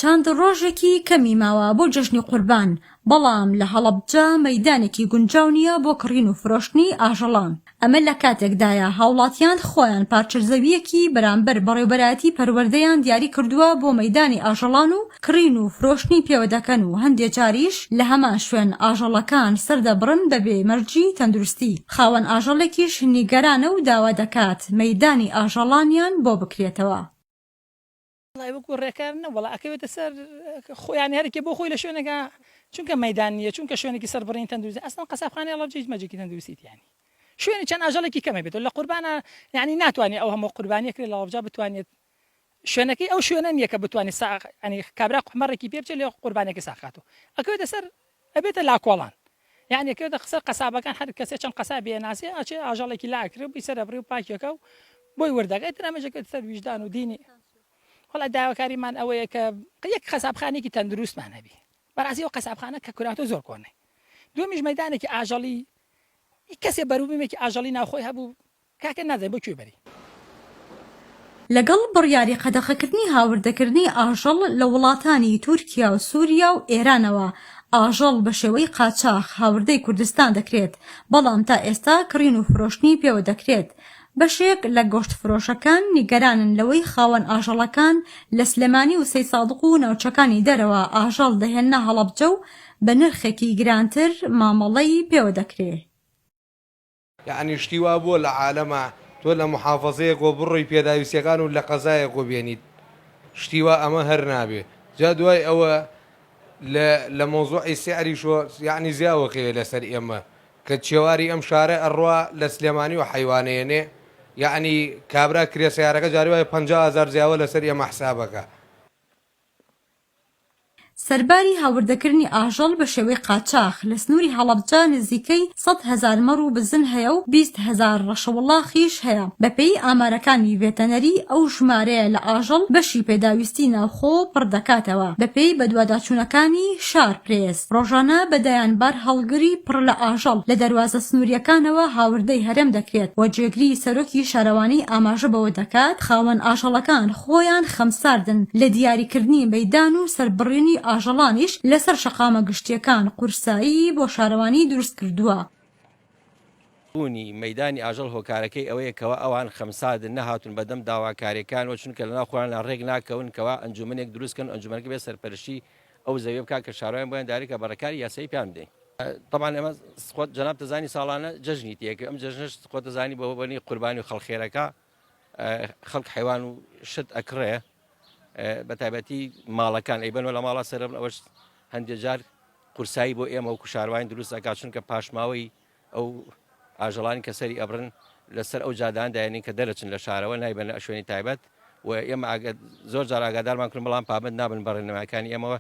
چەند ڕۆژێکی کەمی ماوە بۆ جەژنی قوربان، بەڵام لە هەڵەبجە مەیدانێکی گونجاو نییە بۆ کڕین و فرۆشتنی ئاژەڵان. ئەمە لە کاتێکدایە هاوڵاتیان خۆیان پارچە زەوییەکی بەرامبەر بەڕێوبەرایەتی پەروەردەیان دیاری کردووە بۆ مەیدانی ئاژەڵان و کڕین و فرۆشتنی پێوە دەکەن و هەندێ جاریش لە هەمان شوێن ئاژەڵەکان سەردەبڕن بەبێ مەرجی تەندروستی، خاوەن ئاژەڵێکیش نیگەرانە و داوا دەکات مەیدانی ئاژەڵانیان بۆ بکرێتەوە. وەڵای وەکو ڕێکار نە وەڵا ئەکەوێتە سەر خۆیان هەرکێ بۆ خۆی لە شوێنێکا چونکە مەیدان نییە چونکە شوێنێکی سەربڕین تەندروستی ئەسڵەن قەسابخانەی هەڵەبجە هیچ مەرجێکی تەندروستی تیا نییە شوێنی چەند ئاژەڵێکی کەمە بێتەوە لە قوربانە یعنی ناتوانێت ئەو هەموو قوربانیە کرێت لە هەڵەبجە بتوانێت شوێنەکەی ئەو شوێنە نییە کە بتوانێت ساغ ینی کابرا قومەڕێکی پێ بچێت لێ قوربانێکی ساخاتەوە ئەکەوێتە سەر ئەبێتە لاکۆڵان یعنی ئەکەوێتە سەر قەسابەکان هەر کەسێ چەند قەسابێ ئەناسێ ئەچێ ئاژەڵێکی لا ئەکرێ و بی سەرەبڕی و پاکیەکە و بۆی وردەکە ئیتر ئەمەش ئەکەوێتە سەر ویژدان و دینی وەڵا داواکاریمان ئەوەیە کە یەک قەسابخانێکی تەندروستمان هەبی بەڕاستی ئەو قەسابخانە کە کراتۆ زۆر کۆنە دووەمیش مەدانێکی ئاژەڵی کەسێ بەروبوومێکی ئاژەڵی ناوخۆی هەبوو کاکە نازانین بۆ کوێ بەری. لەگەڵ بڕیاری قەدەخەکردنی هاوردەکردنی ئاژەڵ لە وڵاتانی تورکیا و سوریا و ئێرانەوە، ئاژەڵ بە شێوەی قاچاخ هاوردەی کوردستان دەکرێت، بەڵام تا ئێستا کڕین و فرۆشتنی پێوە دەکرێت. بەشێک لە گۆشتفرۆشەکان نیگەرانن لەوەی خاوەن ئاژەڵەکان لە سلێمانی و سەیسادق و ناوچەکانی دەرەوە ئاژەڵ دەهێننە هەڵەبجە و بە نرخێکی گرانتر مامەڵەی پێوە دەکرێ. یەعنی شتی وا بووە لە عالەما تۆ لە موحافەزەیەکەوە بڕۆی پێداویستیەکان و لە قەزایەکەوە بێنیت شتی وا ئەمە هەر نابێ جا دوای ئەوە لە لە مەوزوعی سعریشەوە یەعنی زیاوەکەیە لەسەر ئێمە کە چێواری ئەم شارە ئەڕوا لە سلێمانی و حەیوانەیەنێ یەعنی کابرا کرێ سەیارەکە جاری وایە 50 هەزار زیاوە لەسەر ئێمە حسابەکە. سەرباری هاوردەکردنی ئاژەڵ بە شێوەی قاچاخ، لە سنووری هەڵەبجە نزیکەی 100,000 مەڕ و بزن هەیە و 20,000 ڕەشەوڵاخیش هەیە، بەپێی ئامارەکانی ڤێتەنەری ئەو ژمارەیە لە ئاژەڵ بەشی پێداویستی ناوخۆ پڕدەکاتەوە، بەپێی بەدواداچوونەکانی شار پرێس، ڕۆژانە بە دەیان بارهەڵگری پڕ لە ئاژەڵ لە دەروازە سنوورییەکانەوە هاوردەی هەرێم دەکرێت و جێگری سەرۆکی شارەوانی ئاماژە بەوە دەکات، خاوەن ئاژەڵەکان خۆیان خەمساردن لە دیاریکردنی مەیدان و سەربڕینی ئاژەڵانیش لەسەر شەقامە گشتییەکان قورسایی بۆ شارەوانی دروستکردووە. بوونی مەیدانی ئاژەڵ هۆکارەکەی ئەوەیە کەوا ئەوان خەمساردن نەهاتوون بەدەم داواکاریەکانەوە چونکە لەناو خۆیاندا ڕێک ناکەون کەوا ئەنجومەنێک دروست کەن ئەنجومەنەکە بێ سەرپەرشتی ئەو زەویە بکات کە شارەوانی بۆیان داری کە بە ڕێکاری یاسایی پێیان بدەین. تەبعەن ئێمە خۆت جەنابت دەزانی ساڵانە جەژنی تێکە ئەم جەژنەش خۆت دەزانی بۆ بەنی قوربانی و خەڵخێرەکە خەڵک حیوان و شت ئەکڕێ بە تایبەتی ماڵەکان ئەیبەنەوە لە ماڵە سەربن ئەوەش هەندێک جار قورسایی بۆ ئێمە و کوشارواین دروست ئەکات چونکە پاشماوەی ئەو ئاژەڵانی کە سەری ئەبرن لەسەر ئەو جادان دایێنین کە دەرەچن لە شارەوە نایبەنە شوێنی تایبەت و ئێمە زۆر جار ئاگادارمان کردن بەڵام پابەند نابن بە ڕێنمایەکانی ئێمەوە.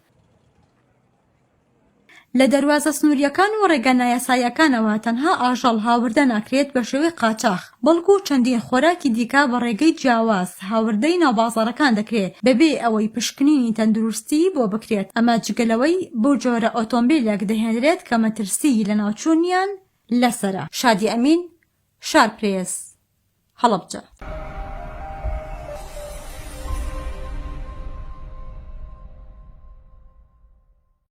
لە دەروازە سنوورییەکان و ڕێگا نایاساییەکانەوە تەنها ئاژەڵ هاوردە ناکرێت بە شێوەی قاچاخ، بەڵکو چەندین خۆراکی دیکە بە ڕێگەی جیاواز هاوردەی ناو بازاڕەکان دەکرێت بەبێ ئەوەی پشکنینی تەندروستی بۆ بکرێت، ئەمە جگە لەوەی بەو جۆرە ئۆتۆمبیلێک دەهێنرێت کە مەترسیی لەناوچوونیان لەسەرە. شادی ئەمین، شارپرێس، هەڵەبجە.